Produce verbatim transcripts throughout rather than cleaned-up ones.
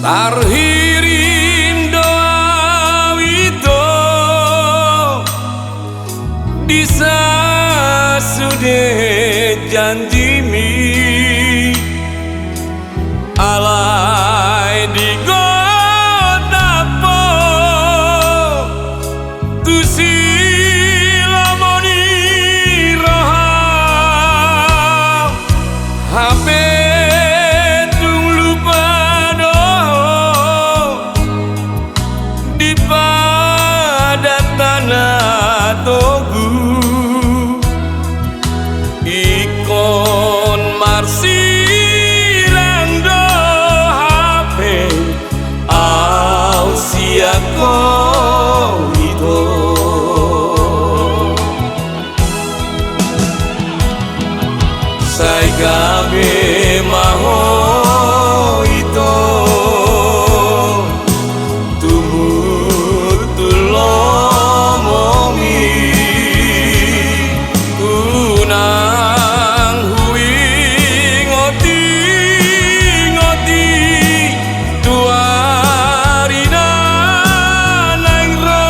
Tarhirim do au ito di sasude janjimi. Alai di godang po tusi lomo ni roha, hape tung lupa do di padatana togu. Ingkon marsirang do hape au sian ho ito. Sai gabe ma ho ito tumundul lomomi. Unang huingot-ingoti tu ari na naeng ro,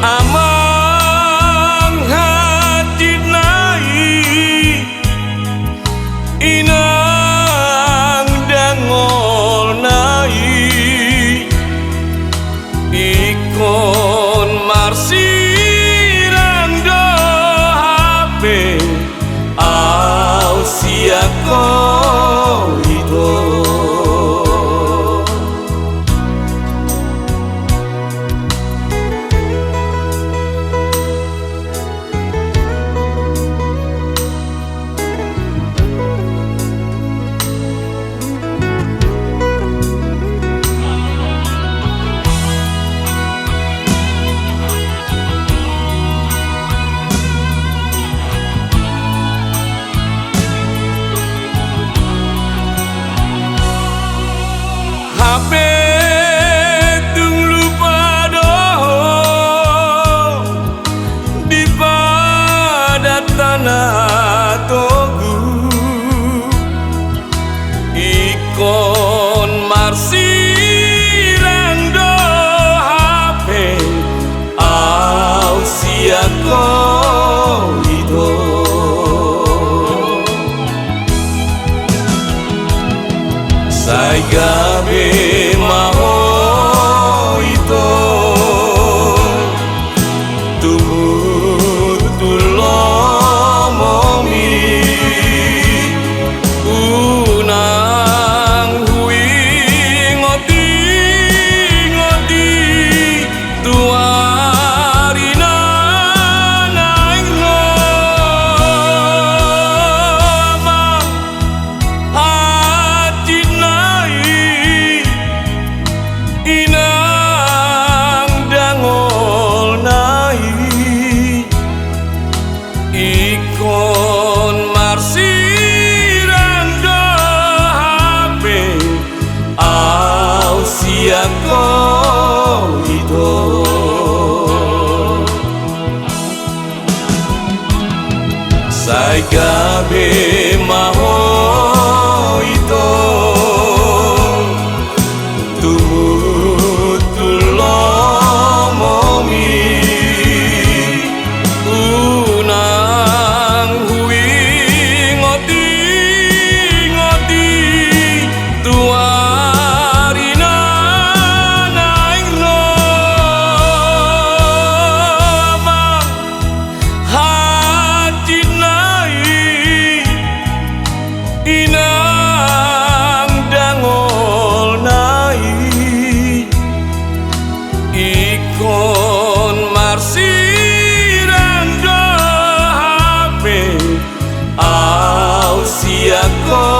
amang hansit nai, inang dangol nai. Ingkon marsirang do hape au sian ho ito. Hape tung lupa do di padatana togu. Ingkon marsirang do hape au sian ho ito. Sai gabe ma ho ito tumundul lomomi. Unang huingot-ingoti tu ari na naeng ro, amang hansit nai, inang dangol nai. Ingkon marsirang do hape au sian ho ito. Sai gabe ma ho ito tumundul lomomi. Unang huingot-ingoti tu ari na naeng ro, amang hansit nai, inang dangol nai. Ingkon marsirang do hape au sian ho